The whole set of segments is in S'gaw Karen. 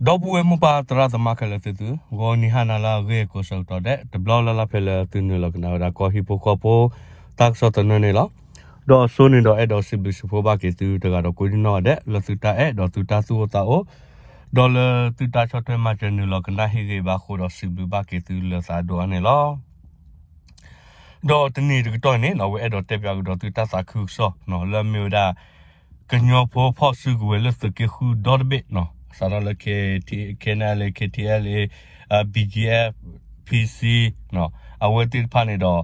ဒီပုၢ်ဝဲၢ်မိၢ်ပၢ်သရၣ်သမါခဲလၢာ်သ့ၣ်သု, ဂီၤနံၤဟါနၤလၢအဂ့ၤကိးဆၢကတီၢ်ဒဲး တဘျီလၢ်လၢ်ဖဲလၢသုနုာ်လီၤကနၣ်ဝဲဒၣ်ကီၢ်ဟံၣ်ဖိဃီဖိ တၢ်ကစီၣ်သနၢၣ်န့ၣ်လီၤ. ဒီးအစိန့ၣ်ဒီးအဲၣ်ဒိးစံးဘျုးစံးဖှိၣ်ဘၣ်က့ၤသုတဂၤဒီးကိးဒံၣ်နီၣ်ဒဲး လၢသုတၢ်အဲၣ်ဒီးသုတၢ်သူၣ်အိၣ်သးအိၣ်, ဒီးလၢသုတၢ်ဆီၣ်ထွဲမၤစၢၤနုာ်လီၤကနၣ်ဟ့ၣ်ဂ့ၤဘၣ်အဃိဒီးစံးဘျုးဘၣ်က့ၤသုလၢသးဒိၣ်အါန့ၣ်လီၤ. ဒီးတနံၤတကတီၢ်န့ၣ် အဝဲအဲၣ်ဒိးတဲပၠးကဒီးသုတၢ်သးခုကစီၣ် လၢအမ့ၢ်ဝဲဒၣ် ကညီဖိဖီၣ်စုကဝဲၤလၢသုးက့ဃုဒီတဘ့ၣ်နီၤ စးထီၣ်လၢ K N L A, K T L A, B G F, P C နီၤ အဝဲသ့ၣ်တဖၣ်န့ၣ်ဒီး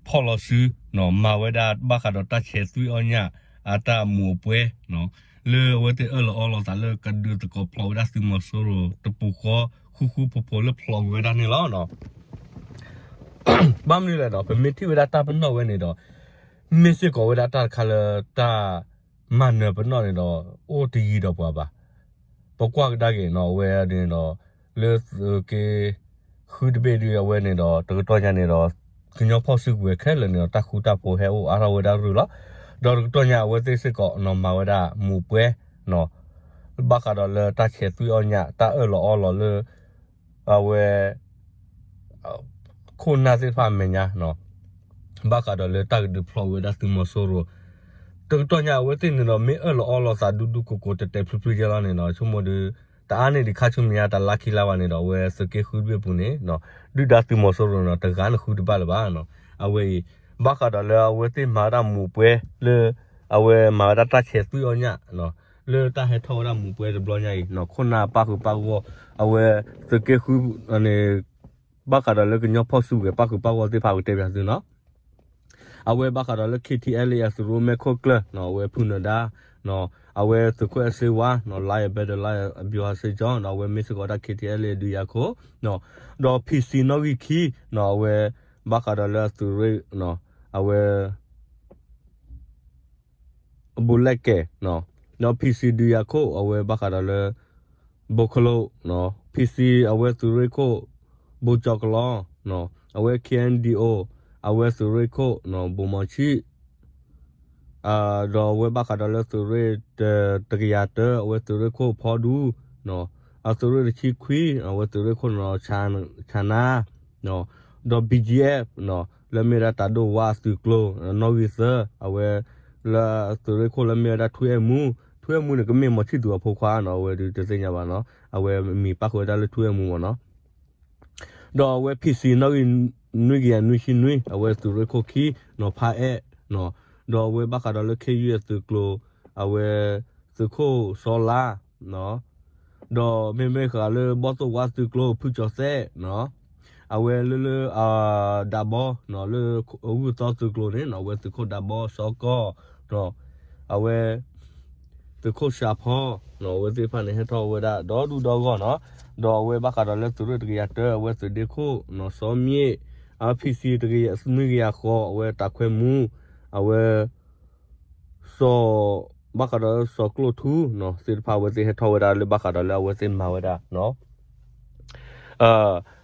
ဖီၣ်လီၤစုနီၤ မၤဝဲဒၣ်ဘၣ်ဃးဒီးတၢ်ဆဲးသွံၣ်အီၣ်ညၣ်အတၢ်မူးအပွဲနီၤ လၢအဝဲသ့ၣ်အၢၣ်လီၤအီလီၤသးလၢကဒုးသကိးဖျိးဝဲဒၣ်သုးမီၤစိရိၤတပူၤဃီ ဃူဃူဖိးဖိးလၢဖျိးကွံာ်ဝဲဒၣ်န့ၣ်လီၤ. ဘၣ်မနုၤလဲၣ်ဒီး ပမ့ၢ်ထံၣ်ဝဲဒၣ်တၢ်ပနီၣ်ဝဲန့ၣ်ဒီး မ့ၢ်စ့ၢ်ကီးဝဲဒၣ်တၢ်တခါလၢတၢ်မၤနၢၤပနီၣ်န့ၣ်ဒီး အိၣ်တယံၤဒီးပှၤဘၣ်. ပကွၢ်ကဒါက့ၤနီၤ အဝဲန့ၣ်ဒီး လၢသုးက့ဃုတဘ့ၣ်ဒုအဝဲန့ၣ်ဒီး တကတီၢ်ညါန့ၣ်ဒီး ကညီဖီၣ်စုကဝဲၤခဲလၢာ်န့ၣ်ဒီး တၢ်ဃူတၢ်ဖိးဟဲအိၣ်အါထီၣ်ဝဲဒၣ်ရုၢ်လီၤ. ဒီးတကတီၢ်ညါအဝဲသ့ၣ်စ့ၢ်ကီးနီၤ မၤဝဲဒၣ်မူးပွဲနီၤ ဘၣ်ဃးဒီးလၢတၢ်ဆဲးသွံၣ်အီၣ်ညၣ် တၢ်အၢၣ်လီၤအီလီၤလၢ အဝဲ ခိၣ်နၢ်သ့ၣ်တဖၣ်အမဲာ်ညါနီၤ ဘၣ်ဃးဒီးလၢတၢ်ကဒုးဖျိးဝဲဒၣ်သုးမီၤစိရိၤ တကတီၢ်ညါအဝဲသ့ၣ်န့ၣ်ဒီး မ့ၢ်အၢၣ်လီၤအီလီၤသးဒူဒူကိးကိးတဲာ်တဲာ်ဖျုးဖျုးယဲလီၤန့ၣ်နီၤ ဆိကမိၣ်ဒီး တအါန့ၢ်ဒံးခါဆူမဲာ်ညါ တလါခံလါဘၣ်န့ၣ်ဒီး အဝဲသုးက့ဃုတဘ့ၣ်ပူၤန့ၣ် ဒုၣ်ဒါသုးမီၤစိရိၤန့ၣ်ဒီး တဂၤန့ၣ်ဃုတဘၣ်လၢၤဘၣ်နီၤ အဝဲအံၤ ဘၣ်ဃးဒီးလၢအဝဲသ့ၣ်မၤဝဲဒၣ်မူးပွဲလၢ အဝဲမၤဝဲဒၣ်တၢ်ဆဲးသွံၣ်အီၣ်ညၣ် လၢတၢ်ဟဲထီၣ်ဝဲဒၣ်မူးပွဲတဘျီညါအံၤ ခိၣ်နၢ်ပၣ်ဃုာ်ပၣ်ဂီၢ် အဝဲသုးက့ဃုန့ၣ် ဘၣ်ဃးဒီးလၢကညီဖီၣ်စုကဝဲၤပၣ်ဃုာ်ပၣ်ဂီၢ်သ့ၣ်တဖၣ်ကတဲပၠးသုနီၤ အဝဲဘၣ်ဃးဒီးလၢ K T L A အသုးရိၣ်မဲာ်ခိၣ်ကျၢၢ်နီၤ အဝဲဖုနဒါ အဝဲသုးခိၣ်အဲၣ်စ့ဝါနီၤ Lion Battalion အဗျူဟာစစ်ကြောင်းနီၤ အဝဲမ့ၢ်စ့ၢ်ကီးဒၣ် K T L A ဒုးယၤခိၣ်နီၤ ဒီး P C နီၣ်ဂံၢ်ခံနီၤ အဝဲဘၣ်ဃးဒီးလၢအသုးရ့ၣ်နီၤ အဝဲ ဘူးလဲၣ်ကဲနီၤ ဒီး P C ဒုးယၤခိၣ် အဝဲဘၣ်ဃးဒီးလၢ ဘိၣ်ခလိၣ်နီၤ P C အဝဲသုးရ့ၣ်ခိၣ် ဘိၣ်ကၠီကလီနီၤ အဝဲ K N D O အဝဲသုးရ့ၣ်ခိၣ်နီၤ ဘိၣ်မီၤဆံၣ် ဒီးအဝဲဘၣ်ဃးဒီးလၢသုးရ့ၣ်တကယၤတၢ အဝဲသုးရ့ၣ်ခိၣ်ဖီဒူနီၤ အသုးရ့ၣ်တဆံခွံ အဝဲသုးရ့ၣ်ခိၣ်နီၤ ဆၣ်နါ ဒီး B G F နီၤ လၢမ့ၢ်ဒၣ်တၢ်ဒိၣ်ဝါအသုးကျိၤ နီၣ်ဂံၢ်သၢ အဝဲ လၢသုးရ့ၣ်ခိၣ်လၢမ့ၢ်ဝဲဒၣ်ထူအဲၣ်မူ ထူအဲၣ်မူန့ၣ် ကမ့ၢ်မီၤဆံၣ်သူးအဖိခွါနီၤ အဝဲဒုးတသ့ၣ်ညါဘၣ်နီၤ အဝဲမံၤပၣ်ဃုာ်ဝဲဒၣ်လၢထူအဲၣ်မူမ့ၢ်နီၤ ဒီးအဝဲ P C နီၣ်ဂံၢ် နွံကယၤနွံဆံနွံ အဝဲသုးရ့ၣ်ခိၣ်ခံနီၤ ဖါအဲၣ်နီၤ ဒီးအဝဲဘၣ်ဃးဒီးလၢ ခ့ယုၢ်အသုးကျိၤ အဝဲ သုးခိၣ်စီလါ ဒီးမ့မ့ၢ်ဃးလၢဘီၣ်သိၣ်ဝါသုးကျိၤ ဖုကၠီၤသဲးနီၤ အဝဲလၢလၢ ဒးဘီနီၤ လၢဂုၢ်သီသုးကျိၤန့ၣ်နီၤ အဝဲသုးခိၣ်ဒးဘီစီကီၢ်နီၤ အဝဲ သုးခိၣ်စှၤဖီနီၤ အဝဲသ့ၣ်တဖၣ်န့ၣ် ဟဲထီၣ်ဝဲဒၣ်ဒီဒူၣ်ဒီဂီၢ်နီၤ ဒီးအဝဲဘၣ်ဃးဒီးလၢသုးရ့ၣ်တကယၤတၢ အဝဲသုးဒ့ခိၣ်နီၤ စီမ့ၣ် အ P C တကယၤ နွံကယၤဃိး အဝဲတၢ်ခွဲမူ အဝဲ စီၤ ဘၣ်ဃးဒီးစီၤကျိၣ်ထူနီၤ သ့ၣ်တဖၣ်အဝဲသ့ၣ်ဟဲထီၣ်ဝဲဒၣ်လၢ ဘၣ်ဃးဒီးလၢအဝဲသ့ၣ်မၤဝဲဒၣ်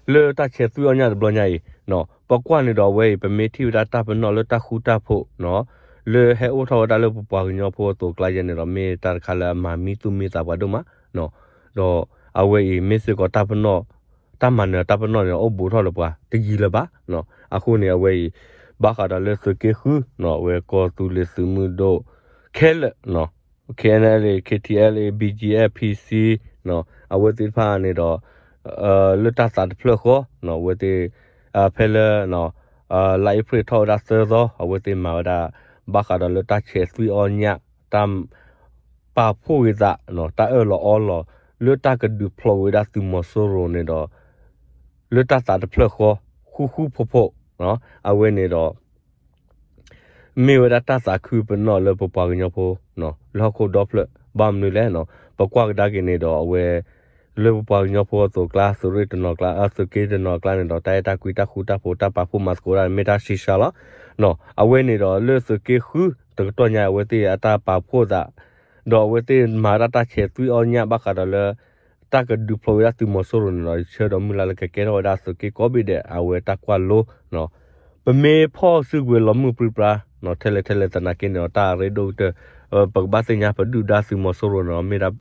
နီၤ လၢတၢ်ဆဲးသွံၣ်အီၣ်ညၣ်တဘျီညါအံၤနီၤ ပကွၢ်န့ၣ်ဒီးအဝဲအံၤ ပမ့ၢ်ထံၣ်ဝဲဒၣ်တၢ်ပနီၣ်လၢတၢ်ဃူတၢ်ဖိးနီၤ လၢဟဲအိၣ်ထီၣ်ဝဲဒၣ်လၢပပှၤကညီဖိအသိးကျါယဲန့ၣ်ဒီး မ့ၢ်တၢ်တခါလၢအမၤမံသူၣ်မံသးပှၤဒိၣ်မးနီၤ ဒီးအဝဲအံၤ မ့ၢ်စ့ၢ်ကီးတၢ်ပနီၣ် တၢ်မၤနၢၤတၢ်ပနီၣ်န့ၣ် အိၣ်ဘူးထီၣ်လၢပှၤတယံာ်လၢၤဘၣ် အဃိန့ၣ် အဝဲအံၤ ဘၣ်ဃးဒီးလၢသုးက့ဃုနီၤ အဝဲကီၢ်သူလ့ၤသုးမုၢ်ဒိၣ်ခဲလၢာ်နီၤ K N L A, K T L A, B G F, P C နီၤ အဝဲသ့ၣ်တဖၣ်န့ၣ်ဒီး လၢတၢ်သးတဖျၢၣ်ဃီနီၤ အဝဲသ့ၣ် ဖဲလၢ လါအ့ဖြ့ၣ်ထီၣ်ဝဲဒၣ်သၢသီ အဝဲသ့ၣ်မၤဝဲဒၣ် ဘၣ်ဃးဒီးလၢတၢ်ဆဲးသွံၣ်အီၣ်ညၣ် တၢ် ပာ်ဖှိၣ်ဂ့ၤသး တၢ်အၢၣ်လီၤအီလီၤ လၢတၢ်ကဒုးဖျိးဝဲဒၣ်သုးမီၤစိရိၤန့ၣ်ဒီး လၢတၢ်သးတဖျၢၣ်ဃီ ဃူဃူဖိးဖိး အဝဲန့ၣ်ဒီး မ့ၢ်ဝဲဒၣ်တၢ်သးခုပနီၣ်လၢပပှၤကညီဖိ လၢဟီၣ်ခိၣ်ဒီဖျၢၣ် ဘၣ်မနုၤလဲၣ် ပကွၢ်ကဒါက့ၤန့ၣ်ဒီးအဝဲ လၢပပှၤကညီဖိအသိးကျါ သုးရ့ၣ်တနီၤကျါ အသုးက့တနီၤကျါန့ၣ်ဒီး တၢ်အဲၣ်တၢ်ကွံတၢ်ဃူတၢ်ဖိး တၢ်ပာ်ဖှိၣ်မၤသကိးတၢ်န့ၣ် မ့ၢ်တၢ်ဆံးစှၤလီၤ အဝဲန့ၣ်ဒီးလၢသုးက့ဃု တကတီၢ်ညါ အဝဲသ့ၣ်အတၢ်ပာ်ဖှိၣ်သး ဒီးအဝဲသ့ၣ်မၤတၢ်တၢ်ဆဲးသွံၣ်အီၣ်ညၣ်ဘၣ်ဃးဒီးလၢ တၢ်ကဒုးဖျိးဝဲဒၣ်သုးမီၤစိရိၤန့ၣ်ဒီး ဆၢဒီးမုၢ်လၢ်လၢကကဲထီၣ်ဝဲဒၣ်သုးက့ကိးဘ့ၣ်ဒဲး အဝဲတၢ်ကွၢ်လိ ပမ့ၢ်ဖီၣ်စုကဝဲၤလီၤမုၢ်ပြံပြါ ထဲလဲၣ်ထဲလဲၣ်သနာ်က့န့ၣ်ဒီး တၢ်အရ့ဒိၣ်ကတၢၢ် ပကဘၣ်သ့ၣ်ညါပဒုၣ်ဒါသုးမီၤစိရိၤန့ၣ်ဒီး မ့ၢ်ဒၣ်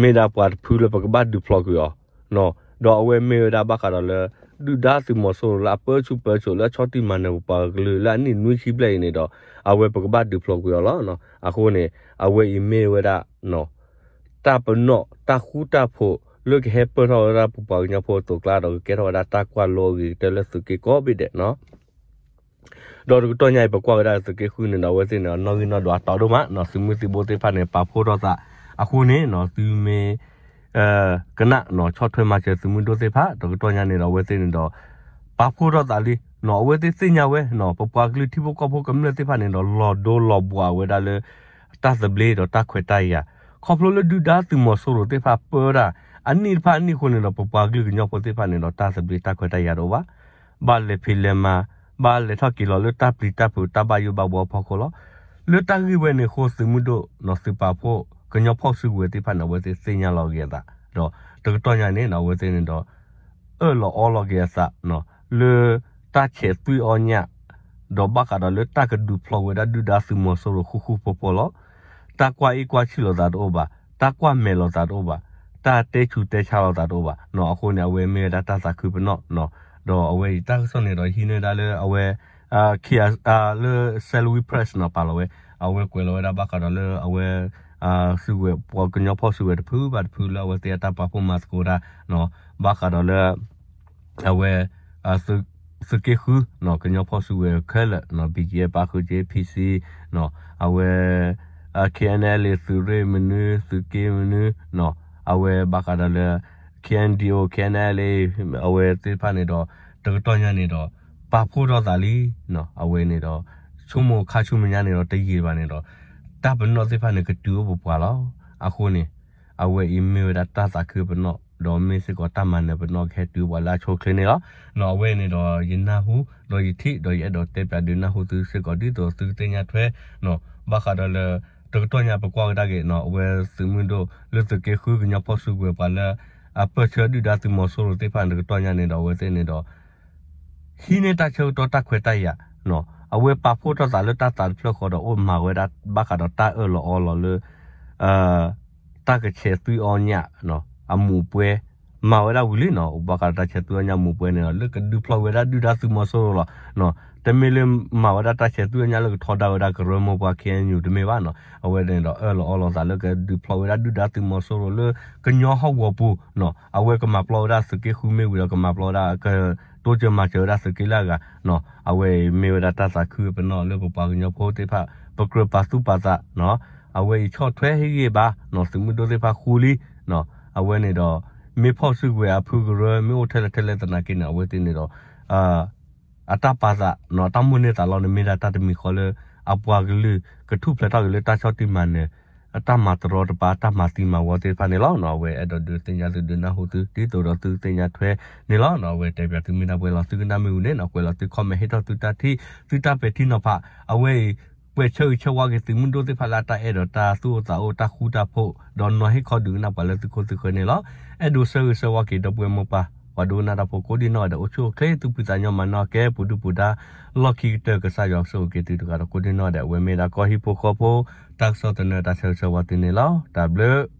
မ့ၢ်ဒၣ်ပှၤတဖုလၢပကဘၣ်ဒုးဖျိးကွံာ်အီၤ, ဒီးအဝဲမ့ၢ်ဝဲဒၣ်ဘၣ်ဃးဒီးလၢ ဒုၣ်ဒါသုးမီၤစိရိၤလၢအပၢဆူၣ်ပၢစိးလၢအဆီၣ်တံၢ်မၤနၢၤပပှၤကလုာ်လၢအနံၣ်နွံဆံဘျဲၣ်အံၤန့ၣ်ဒီး အဝဲပကဘၣ်ဒုးဖျိးကွံာ်အီၤလီၤ. အဃိန့ၣ် အဝဲအံၤမ့ၢ်ဝဲဒၣ် တၢ်ပနီၣ်တၢ်ဃူတၢ်ဖိး လၢကဟဲပၢၢ်ထီၣ်ဝဲဒၣ်ပပှၤကညီဖိအသိးကျါဒီးကကဲထီၣ်ဝဲဒၣ်တၢ်ကွၢ်လိအဂ့ၤကတၢၢ်လၢသုးက့ကိးဘ့ၣ်ဒဲးနီၤ. ဒီးတကတီၢ်ညါအံၤ ပကွၢ်ဝဲဒၣ်သုးက့ဃုန့ၣ်ဒီး အဝဲသ့ၣ်န့ၣ်ဒီး နီၣ်ဂံၢ်နီၣ်ဒွးအတီဒိၣ်မးနီၤ, သုးမုၢ်သံၣ်ဘိသ့ၣ်တဖၣ်န့ၣ် ပာ်ဖှိၣ်ထီၣ်သး, အဃိန့ၣ် သုမ့ၢ် ကနၣ်နီၤ ဆီၣ်ထွဲမၤစၢၤသုးမုၢ်ဒိၣ်သ့ၣ်တဖၣ် တကတီၢ်ညါန့ၣ်ဒီး အဝဲသ့ၣ်န့ၣ်ဒီး ပာ်ဖှိၣ်ထီၣ်သးလံနီၤ, အဝဲသ့ၣ်သ့ၣ်ညါဝဲနီၤ, ပပှၤကလုာ်ထံဖိကီၢ်ဖိကမျၢၢ်သ့ၣ်တဖၣ်န့ၣ်ဒီး လီၤဒိလီၤဘှးဝဲဒၣ်လၢ တၢ်သဘျ့ဒီးတၢ်ခွဲးတၢ်ယာ်, ခီဖျိလၢဒုၣ်ဒါသုးမီၤစိရိၤသ့ၣ်တဖၣ်ပၢတၢ် အနံၣ်တဖၣ်အနံၣ်အဃိန့ၣ်ဒီး ပပှၤကလုာ်ကညီဖိသ့ၣ်တဖၣ်န့ၣ်ဒီး တၢ်သဘျ့တၢ်ခွဲးတၢ်ယာ်တအိၣ်ဘၣ်, ဘၣ်လဲၤဖံးလဲၤမၤ, ဘၣ်လဲၤထီၣ်က့ၤလီၤလၢတၢ်ပျံၤတၢ်ဖုးတၢ်ဘၣ်ယိၣ်ဘၣ်ဘှီအဖီခိၣ်လီၤ. လၢတၢ်ဂ့ၢ်ဝဲန့ၣ်အဃိ သုးမုၢ်ဒိၣ်နီၤ သုးပာ်ဖှိၣ် ကညီဖီၣ်စုကဝဲၤသ့ၣ်တဖၣ်န့ၣ် အဝဲသ့ၣ်သ့ၣ်ညါလီၤက့ၤအသး, ဒီးတကတီၢ်ညါန့ၣ်နီၤ အဝဲသ့ၣ်န့ၣ်ဒီး အၢၣ်လီၤအီလီၤက့ၤအသးနီၤ လၢတၢ်ဆဲးသွံၣ်အီၣ်ညၣ် ဒီးဘၣ်ဃးဒီးလၢတၢ်ကဒုးဖျိးဝဲဒၣ်ဒုၣ်ဒါသုးမီၤစိရိၤဃူဃူဖိးဖိးလီၤ. တၢ်ကွၢ်အံၣ်ကွၢ်ဆံးလိာ်သးတအိၣ်ဘၣ်, တၢ်ကွၢ်မဲာ်လိာ်သးတအိၣ်ဘၣ်, တၢ်တဲဆူးတဲဆါလိာ်သးတအိၣ်ဘၣ်နီၤ, အဃိန့ၣ် အဝဲမ့ၢ်ဝဲဒၣ်တၢ်သးခုပနီၣ်နီၤ, ဒီးအဝဲအံၤတၢ်ကစီၣ်န့ၣ်ဒီးဟံးန့ၢ်ဝဲဒၣ်လၢအဝဲ လၢ Salween Press နီၤ ပာ်လီၤဝဲ, အဝဲကွဲးလီၤဝဲဒၣ်ဘၣ်ဃးဒီးလၢအဝဲ သုးကဝဲၤပှၤကညီဖီၣ်စုကဝဲၤတဖုဘၣ်တဖုလၢအဝဲသ့ၣ်အတၢ်ပာ်ဖှိၣ်မၤသကိးတၢ်နီၤ, ဘၣ်ဃးဒီးလၢ အဝဲ သုးက့ဃုနီၤ ကညီဖီၣ်စုကဝဲၤခဲလၢာ်နီၤ BGF ပာ်ဃုာ်က့ၤ PC နီၤ အဝဲ KNLA သုးရ့ၣ်မနုၤ သုးက့မနုၤနီၤ အဝဲဘၣ်ဃးဒီးလၢ KNDO KNLA အဝဲသ့ၣ်တဖၣ်န့ၣ်ဒီး တကတီၢ်ညါန့ၣ်ဒီး ပာ်ဖှိၣ်ထီၣ်သးလံနီၤ, အဝဲန့ၣ်ဒီး ဆိကမိၣ်ခါဆူမဲာ်ညါန့ၣ်ဒီးတယံာ်ဘၣ်န့ၣ်ဒီး တၢ်ပနီၣ်သ့ၣ်တဖၣ်န့ၣ် ကတုၤအိၣ်ပပှၤလီၤ. အဃိန့ၣ် အဝဲအံၤမ့ၢ်ဝဲဒၣ်တၢ်သးခုပနီၣ် ဒီးမ့ၢ်စ့ၢ်ကီးတၢ်မၤနၢၤပနီၣ်ကဟဲတုၤပှၤလၢအဆိအချ့န့ၣ်လီၤ.နီၤ အဝဲန့ၣ်ဒီးယနၢ်ဟူ ဒီးယထံၣ် ဒီးယအဲၣ်ဒိးတဲပၠးဒုးနၢ်ဟူသုစ့ၢ်ကီး ဒ်သိးသုကသ့ၣ်ညါထွဲနီၤ ဘၣ်ဃးဒီးလၢ တကတီၢ်ညါပကွၢ်ကဒါက့ၤနီၤ အဝဲသုးမုၢ်ဒိၣ်လၢသုးက့ဃုကညီဖီၣ်စုကဝဲၤပှၤလၢ အပၢၢ်ဆၢဒုၣ်ဒါသုးမီၤစိရိၤသ့ၣ်တဖၣ်န့ၣ် တကတီၢ်ညါန့ၣ်ဒီး အဝဲသ့ၣ်န့ၣ်ဒီး ဟံးန့ၢ်တၢ်ဆၢကတီၢ်တၢ်ခွဲးတၢ်ယာ်နီၤ အဝဲပာ်ဖှိၣ်ထီၣ်သးလၢတၢ်သးတဖျၢၣ်ဃီဒီး အိၣ်မၤဝဲဒၣ်ဘၣ်ဃးဒီးတၢ်အၢၣ်လီၤအီလီၤလၢ တၢ်ကဆဲးသွံၣ်အီၣ်ညၣ်နီၤ အမူးပွဲ မၤဝဲဒၣ်ဝံၤလံနီၤ ဘၣ်ဃးဒီးတၢ်ဆဲးသွံၣ်အီၣ်ညၣ်မူးပွဲန့ၣ်ဒီး လၢကဒုးဖျိးဝဲဒၣ်ဒုၣ်ဒါသုးမီၤစိရိၤလီၤ. တမ့ၢ်လၢမၤဝဲဒၣ်တၢ်ဆဲးသွံၣ်အီၣ်ညၣ်လၢကထီဒါဝဲဒၣ်ကရၢမိၢ်ပှၢ် KNU တမ့ၢ်ဘၣ်နီၤ အဝဲန့ၣ်ဒီးအၢၣ်လီၤအီလီၤသးလၢကဒုးဖျိးဝဲဒၣ်ဒုၣ်ဒါသုးမီၤစိရိၤလၢကညီဟီၣ်ကဝီၤပူၤနီၤ အဝဲကမၤပျီဝဲဒၣ်သုးက့ဃုမ့ၢ်ဝံၤဒီး ကမၤပျီဝဲဒၣ်ကတိစၢၤမၤစၢၤဝဲဒၣ်သုးက့လၢအဂၤနီၤ အဝဲအံၤမ့ၢ်ဝဲဒၣ်တၢ်သးခုပနီၣ်လၢပပှၤကညီဖိသ့ၣ်တဖၣ် ပကြၢးပာ်သူၣ်ပာ်သးနီၤ အဝဲအံၤဆီၣ်ထွဲဟ့ၣ်ဂံၢ်ဘါနီၤ သုးမုၢ်ဒိၣ်သ့ၣ်တဖၣ်ဃူလံနီၤ အဝဲန့ၣ်ဒီး မ့ၢ်ဖီၣ်စုကဝဲၤအဖုကရၢ မ့ၢ်အိၣ်ထဲလဲၣ်ထဲလဲၣ်သနာ်က့န့ၣ် အဝဲသ့ၣ်န့ၣ်ဒီး အတၢ်ပာ်သးနီၤ တၢ်မိၣ်န့ၢ်သးလီန့ၣ် မ့ၢ်ဒၣ်တၢ်တမံၤဃီလၢ အပှၤကလုာ်ကထူၣ်ဖျဲးထီၣ်က့ၤလၢတၢ်ဆီၣ်တံၢ်မၤနၢၤ အတၢ်မၤတရီတပါ တၢ်မၤသံမၤဝီသ့ၣ်တဖၣ်န့ၣ်လီၤ. အဝဲအဲၣ်ဒိးဒုးသ့ၣ်ညါသုဒုးနၢ်ဟူသု ဒ်သိးဒီးသုကသ့ၣ်ညါထွဲန့ၣ်လီၤ. အဝဲတဲပၠးသုမ့ၢ်ဒၣ်ပှဲၤလီၤသုကနၣ်မ့ၢ်ဝံၤန့ၣ်နီၤ ကွဲးလီၤသု comment ဟ့ၣ်ထီၣ်သုတၢ်ထံၣ် သုတၢ်ပဲာ်ထံနီၤဖး အဝဲအံၤ ကွဲးဆၢဂ့ၤဆၢဝါက့ၤသုးမုၢ်ဒိၣ်သ့ၣ်တဖၣ်လၢအတၢ်အဲၣ်ဒိးတၢ်သူၣ်အိၣ်သးအိၣ်တၢ်ဃူတၢ်ဖိး ဒီးနီၤဟ့ၣ်ခီဒုးကနၣ်ပှၤလၢသုခိၣ်သုဃၢၤန့ၣ်လီၤ. အဲၣ်ဒိးဆၢဂ့ၤဆၢဝါက့ၤဒီပုၢ်ဝဲၢ်မိၢ်ပၢ် ပှၤဒိကနၣ်တၢ်ဖိကိးဒံနီၢ်ဂၤဒဲး အိၣ်ဆူၣ်အိၣ်ချ့ သူၣ်ဖှံသးညီမၤနၢၤကဲ ပူၤဒုၣ်ပူၤဒါ လီၢ်ခံကတၢၢ်ကစၢ်ယွၤကဆိၣ်ဂ့ၤက့ၤသုတဂၤဒီးကိးဒံနီၢ်ဂၤဒဲး အဝဲမ့ၢ်ဒၣ်ကီၢ်ဟံၣ်ဖိဃီဖိ တၢ်ကစီၣ်သနၢၣ်တၢ်ဆၢဂ့ၤဆၢဝါသုန့ၣ်လီၤ. တၢ်ဘျုး